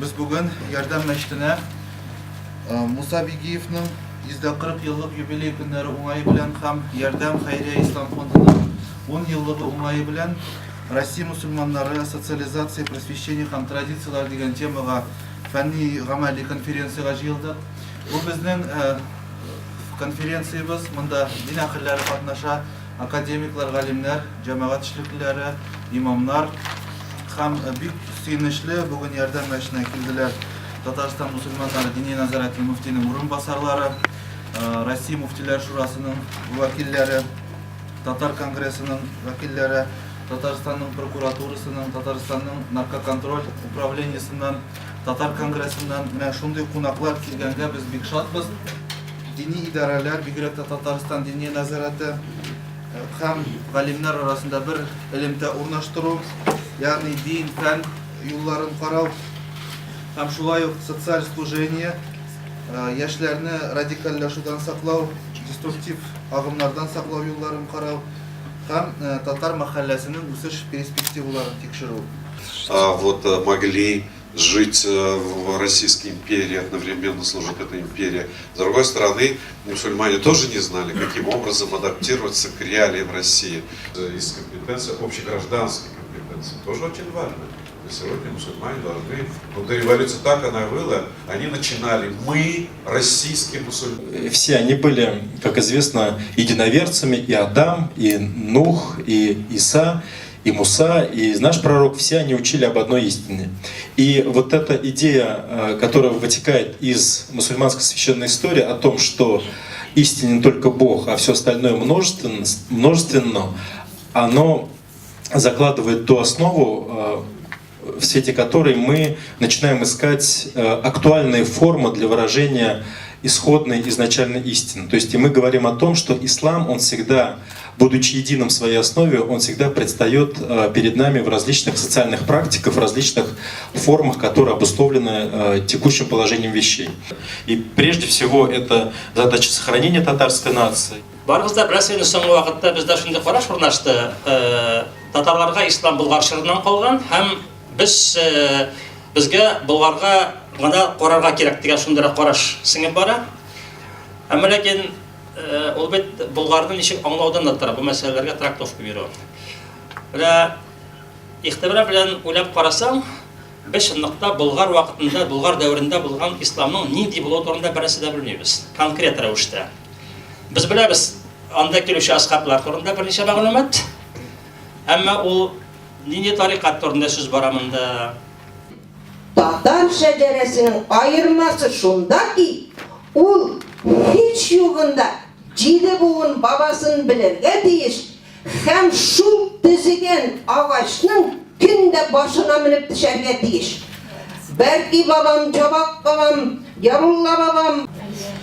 Без бүген Ярдәм мәчетенә Муса Бигиевның 140 еллык юбилей көннәре уңае белән һәм Ярдәм хәйрия ислам фондының 10 еллыгы уңае белән Россия мусульманнары, социализация, просвещение һәм традицияләр дигән темага фәнни гамәли конференциягә җыелдык. Бу безнең конференциябез, монда дин әһелләре катнаша, академиклар, галимнәр, җәмәгать эшлеклеләре, имамнар. Һәм бик сөенечле, бүген Ярдәм мәчетенә килделәр Татарстан мусульманнары Диния нәзарәте мөфтинең урынбасарлары, Россия мөфтиләр шурасының вәкилләре, Татар конгрессының вәкилләре, Татарстанның прокуратурасының, Татарстанның наркоконтроль управлениесеннән, Татар конгрессыннан менә шундый кунаклар килгәнгә без бик шатбыз. Дини идарәләр, бигрәк тә Татарстан Диния нәзарәте һәм галимнәр арасында бер элемтә урнаштыру, ягъни дин, фән юлларын карау һәм шулай ук социаль служение, яшьләрне радикальләшүдән саклау, деструктив агымнардан саклау юлларын карау һәм татар мәхәлләсенең үсеш перспективаларын тикшерү. Вот могли жить в Российской империи, одновременно служить этой империи. С другой стороны, мусульмане тоже не знали, каким образом адаптироваться к реалиям России. Из компетенции, общегражданской компетенции, тоже очень важно. Сегодня мусульмане должны, ну до революции так она была, они начинали, мы, российские мусульмане. Все они были, как известно, единоверцами, и Адам, и Нух, и Иса, и Муса, и наш пророк, все они учили об одной истине. И вот эта идея, которая вытекает из мусульманской священной истории о том, что истинен только Бог, а все остальное множественно, множественно, оно закладывает ту основу, в свете которой мы начинаем искать актуальные формы для выражения исходной изначальной истины. То есть и мы говорим о том, что ислам, он всегда, будучи единым в своей основе, он всегда предстает перед нами в различных социальных практиках, в различных формах, которые обусловлены текущим положением вещей. И прежде всего это задача сохранения татарской нации. Барыгыз да беләсез инде, соңгы вакытта бездә шундый караш урнашты. Татарларга ислам Болгар чорыннан калган һәм без безгә Болгарга гына карарга кирәк дигән шундыйрак караш сеңеп бара. Әмма ләкин ул бит Болгарны ничек аңлаудан да тора, бу мәсьәләләргә трактовка бирү. Менә игътибар белән уйлап карасаң, без чынлыкта Болгар вакытында, Болгар дәверендә булган исламның нинди булуы турында бернәрсә дә белмибез, конкрет рәвештә. Без беләбез анда килүче асхаблар турында берничә мәгълүмат. Әмма ул нинди тарикать турында сүз бара монда? Татар шәҗәрәсенең аермасы шунда ки, ул һич югында җиде буын бабасын белергә тиеш һәм шул төзегән агачның көн дә башына менеп төшәргә тиеш. Бәрки бабам, Җабак бабам, Ярулла бабам.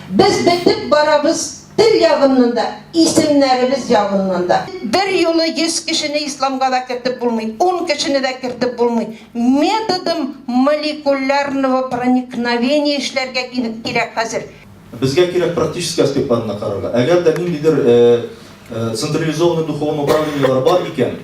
Без бетеп барабыз тел ягыннан да, исемнәребез ягыннан да. Бер юлы 100 кешене исламга да кертеп булмый, ун кешене дә кертеп булмый. Методом молекулярного проникновения эшләргә кирәк хәзер. Безгә кирәк практический аспектларын да карарга. Әгәр дә ниндидер централизованный духовный управлениеләр бар икән,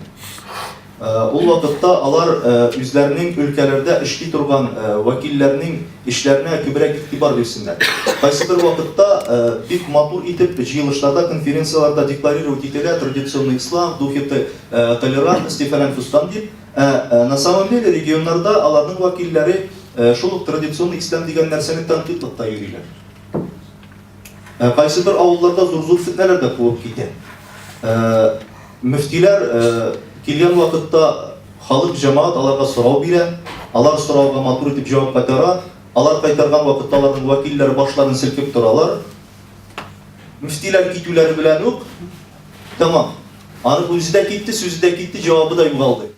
ул вакытта алар үзләренең өлкәләрдә эшли торган вәкилләрнең эшләренә күбрәк игътибар бирсеннәр. Кайсыдыр вакытта бик матур итеп җыелышларда, конференцияләрдә декларировать ителә традиционный ислам в духе толерантности фәлән-фөстан дип, ә на самом деле регионнарда аларның вәкилләре шул ук традиционный ислам дигән нәрсәне тәнкыйтьләп тә йөриләр. Кайсыдыр авылларда зур-зур фетнәләр дә кубып китә. Мөфтиләр килгән вакытта халык, җәмәгать аларга сорау бирә, алар сорауга матур итеп җавап кайтара. Алар кайтарган вакытта аларның вәкилләре башларын селкеп торалар. Мөфтиләр китүләре белән үк тәмам. Аның үзе дә китте, сүзе дә китте, җавабы да югалды.